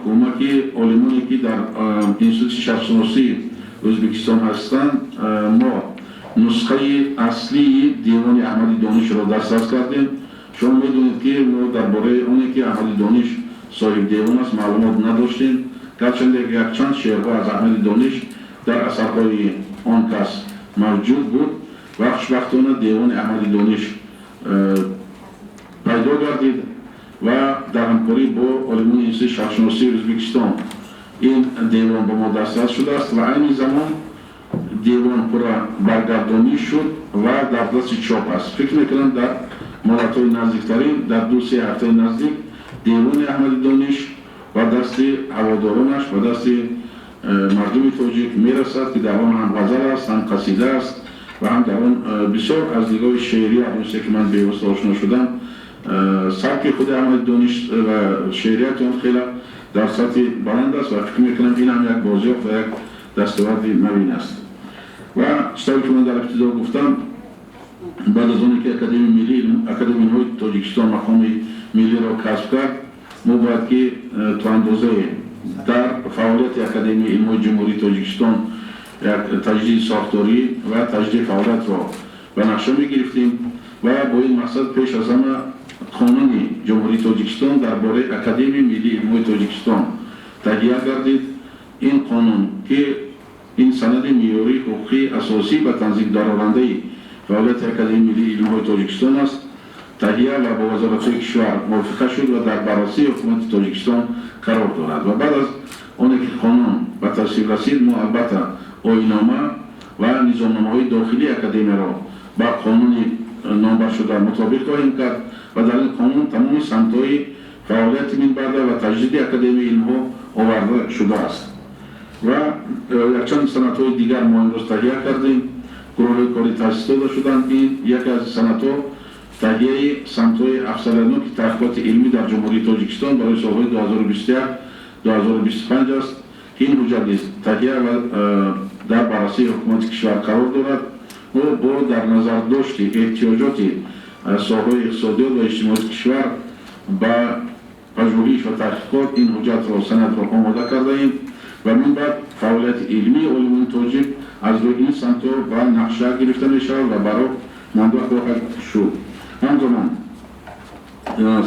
Кӯмаки олимоне, ки дар Институти шарқшиносии Ӯзбекистон ҳастанд, мо нусхаи аслии Девони Аҳмади Донишро дастрас кардем. Шумо медонед, ки мо дар бораи оне, ки Аҳмади Дониш соҳиби девон аст, маълумот надоштем, гарчанде якчанд шеърҳо аз Аҳмади Дониш дар асарҳои он кас мавҷуд буд. Ва хушбахтона Девони Аҳмади Дониш пайдо гардид ва дар ҳамкорӣ бо олимони Институти шарқшиносии Ӯзбекистон ин девон ба мо дастрас шудааст ва айни замон девон пурра баргардонӣ шуд ва дар дасти чоп аст. Фикр мекунам, дар муҳлатҳои наздиктарин, дар 2-3 ҳафтаи наздик, Девони Аҳмади Дониш ба дасти ҳаводоронаш, ба дасти мардуми тоҷик мерасад, ки дар он ҳам ғазал аст, ҳам қасида аст ва ҳам дар он бисёр аз нигоҳи шеърият, он ки ман бевосита ошно шудам, сабки худи Аҳмади Дониш ва шеърияти он хеле дар сатҳи баланд аст. Ва фикр мекунам, ин ҳам як бозёфт ва як дастоварди навин аст. Ва чӣ ки ман дар ибтидо гуфтам, баъд аз оне ки Академияи миллии Академияи илмҳои Тоҷикистон мақоми миллиро касб кард, мо бояд ки то андозае дар фаъолияти Академияи илмҳои Ҷумҳурии Тоҷикистон як таҷдиди сохторӣ ва таҷдиди фаъолиятро ба нақша мегирифтем. Ва бо ин мақсад пеш аз ҳама Қонуни Ҷумҳурии Тоҷикистон дар бораи Академияи миллии илмҳои Тоҷикистон таҳия гардид. Ин қонун, ки ин санади меъёрии ҳуқуқии асосӣ ба танзим даровардаи фаъолияти Академияи миллии илмҳои Тоҷикистон аст, таҳия ва бо вазоратҳои кишвар мувофиқа шуд ва дар баррасии ҳукумати Тоҷикистон қарор дорад. Ва баъд аз оне ки қонун ба тасвиб расид, мо албатта оинома ва низомномаҳои дохилии академияро ба қонуни номбаршуда мутобиқ хоҳем кард ва дар ин қонун тамоми самтҳои фаъолияти минбаъда ва таҷдиди Академияи илмҳо оварда шудааст. Ва якчанд санадҳои дигар мо имрӯз таҳия кардем, гурӯҳҳои корӣ таъсис дода шуданд. Ин яке аз санадҳо таҳияи самтҳои афзалиятноки таҳқиқоти илмӣ дар Ҷумҳурии Тоҷикистон барои солҳои 2021-2025 аст, ки ин ҳуҷҷат низ таҳия ва дар баррасии ҳукумати кишвар қарор дорад. Мо бо дар назардошти эҳтиёҷоти соҳаҳои иқтисодиёт ва иҷтимоии кишвар ба пажӯҳиш ва таҳқиқот ин ҳуҷҷатро, санадро омода кардаем ва минбаъд фаъолияти илмии олимони тоҷик аз рӯи ин самтҳо ба нақша гирифта мешавад ва бар роҳ монда хоҳад шуд. Ҳамзамон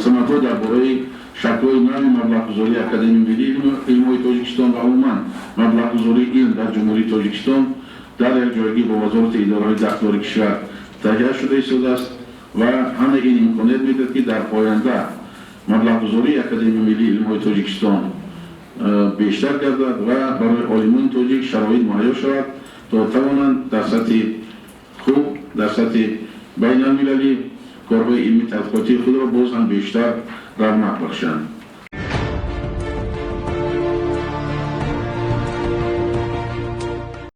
санадҳо дар бораи шаклҳои нави маблағгузории Академияи миллии илмҳои Тоҷикистон ва умуман маблағгузории илм дар Ҷумҳурии Тоҷикистон дар якҷоягӣ бо вазорати идораҳои дахлдори кишвар таҳия шуда истодааст. Ва ҳамаи ин имконият медиҳад, ки дар оянда маблағгузории Академияи миллии илмҳои Тоҷикистон бештар гардад ва барои олимони тоҷик шароит муҳайё шавад, то тавонанд дар сатҳи хуб, дар сатҳи байналмилалӣ корҳои илмии тадқиқотии худро боз ҳам бештар равнақ бахшанд.